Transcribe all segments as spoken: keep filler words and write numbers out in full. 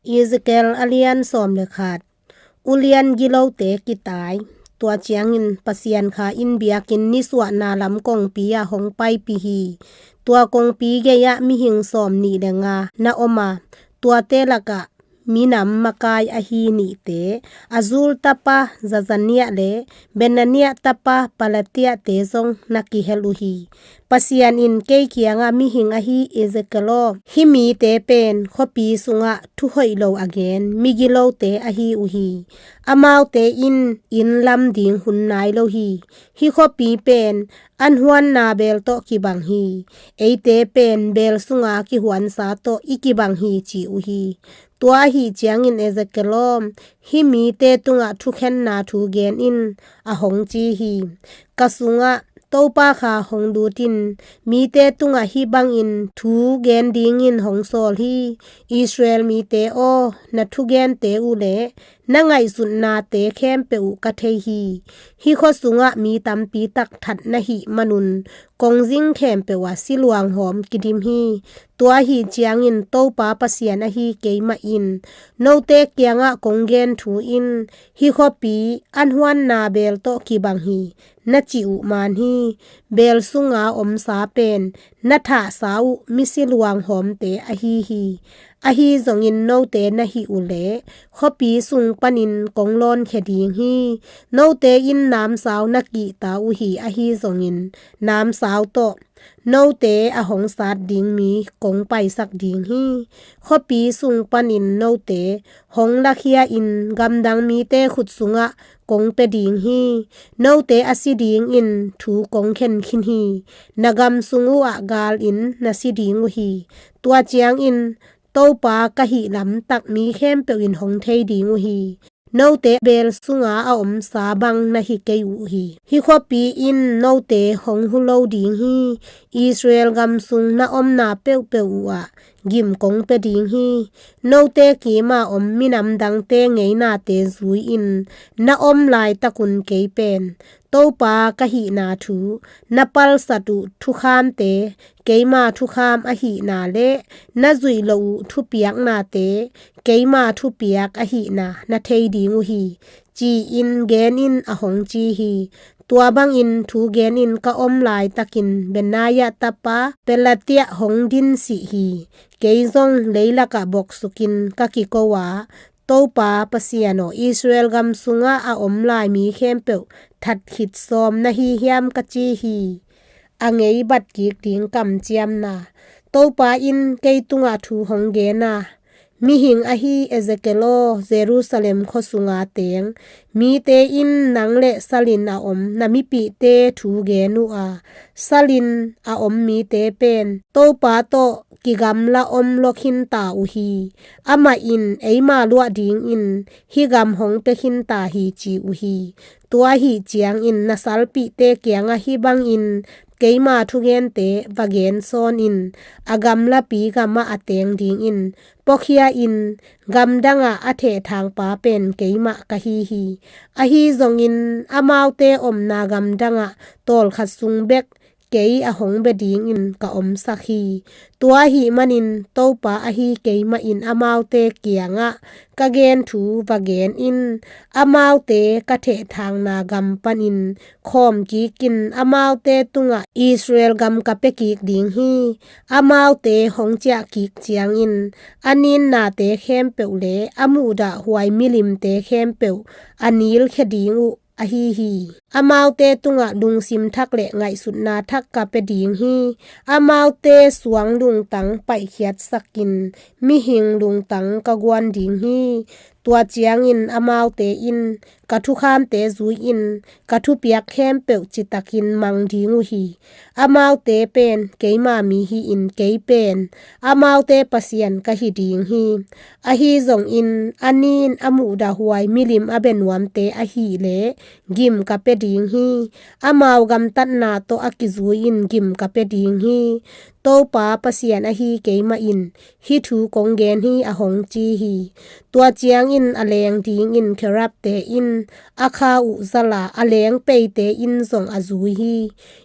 Ezekiel a lian sawm le khat. Ulian gilote kitai. Tua ciangin Pasian kha in biakinn nisuahna lam kongpi ah hong paipih hi. Tua kongpi gei-ah mihing sawm nih le nga na om a, tuate lakah minam makai ahi nihte, Azul tapa Zazania le Benania tapa Palatiate zong na kihel uh hi. Pasian in kei kiangah, mihing ahi Ezekiel aw, hih mite pen khuapi sungah thu hoih lo a gen migilote ahi uh hi. Amaute in inn lam ding hun nai lo hi. Hih khuapi pen an huanna beel tawh kibang hi. Eite pen beel sunga kihuansa tawh i kibang hi, ci uh hi. Tua ahi ciangin Ezekiel aw, hih mite tungah thukhenna thu gen in, a hong ci hi. Ka sungah Topa kha hong lut in, mite tungah hih bangin thu gen dingin hong sawl hi. Israel mite aw, na thugente uh le na ngaihsutnate khempeuh uh ka thei hi. Hih khua sungah mi tampi tak that na hih manun kongzing khempeuh ah siluang hawm kidim hi. Tua ahi ciangin Topa Pasian ahi keimah in note kiangah kong gen thu in, hih khuapi an huanna beel tawh kibang hi, na cih uh man hi. Beel sunga omsa pen na thahsa uh misi luanghawmte ahi hi. Ahi zongin note na hih uh leh khuapi sung panin kong lawnkhia ding hi. Note in namsau na kihta uh hi. Ahi zongin namsau tawh note a hong sat ding mi kong paisak ding hi. Khuapi sung panin note hong lakhia in gamdang mite khut sungah kong pia ding hi. Note a si dingin thu kong khen khin hi. Na gam sung uhah galin na si ding uh hi. Tua ciangin Topa ka hih lamtak mi khempeuh in hong thei ding uh hi. Note beel sunga a omsa bang na hi kei uh hi. Hih khuapi in note hong hu lo ding hi. Israel gam sung na omna peuhpeuh uhah gim kong pia ding hi. Note kima om minam dangte ngeinate zui-in na om laitakun kei pen Topa ka hihna thu, na palsat uh thukhamte keima thukham ahihna le na zuih loh uh thupiaknate keima thupiak ahihna na thei ding uh hi, ci-in gen in, a hong ci hi. Tua bangin thu gen in ka om laitakin Benaya tapa Pelatia hong din sih hi. Kei zong leilakah boksukin ka kiko a, Topa Pasian aw, Israel gam sungah a om lai mi khempeuh that khit sawm na hi hiam, ka ci hi. A ngei bat kik ding kamciamna. Topa in kei tungah thu hong gen a, mihing ahi Ezekiel aw, Jerusalem khua sunga teng mite in nang le salin a om na mipihte thu gen uh a, salin a om mite pen Topa tawh kigamla om lua khinta uh hi. Amah in eima luah dingin hih gam hong pia khinta hi, ci uh hi. Tua ahi ciangin na salpihte kiangah hih bangin keima thugente va gen sawn in, a gamlapi gamah a teng dingin puakhia in, gamdangah a thehthangpa pen keimah ka hi hi. Ahi zongin amaute omna gamdangah tawlkhat sung bek kei a hong bia dingin ka omsak hi. Tua ahih manin Topa ahi keimah in amaute kiangah ka gen thu va gen in, amaute ka thehthangna gam panin khawm kikin amaute tungah Israel gam ka pia kik ding hi. Amaute hong ciah kik ciangin a ninnate khempeuh le a muhdahhuai milimte khempeuh a nilkhia ding uh ahi hi. Amaute tungah lungsim thak le ngaihsutna thak ka pia ding hi. Amaute suang lungtang paihkhiatsakin mihing lungtang ka guan ding hi. Tua ciangin amaute in ka thukhamte zui-in ka thupiak khempeuh citakin mang ding uh hi. Amaute pen keima mi hi-in kei pen amaute Pasian ka hi ding hi. Ahi zongin a nin a muhdahhuai milim a bia nuamte ahih leh gim ka pia ding hi. Amau gamtatna tawh a kizui-in gim ka pia ding hi. Topa Pasian ahi keimah in hih thu kong gen hi, a hong ci hi. Tua ciangin a leeng dingin kherubte in a kha uh zala, a leeng peite in zong a zui hi.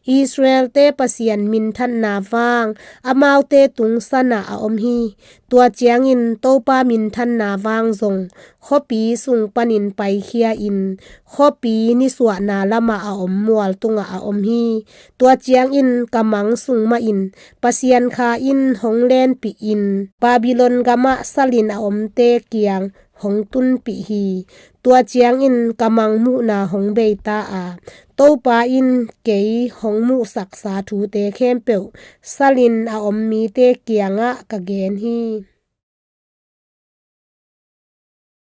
Israelte Pasian minthanna vang amaute tung sanah a om hi. Tua ciangin Topa minthanna vang zong khuapi sung panin paikhia-in, khuapi nisuahna lamah a om mual tungah a om hi. Tua ciangin ka mang sung mahin Pasian Kha in hong lenpih in, Babylon gamah salin a omte kiang hong tunpih hi. Tua ciangin ka mang muhna hong beita a, Topa in kei hong muhsaksa thute khempeuh salin a om mite kiangah ka gen hi.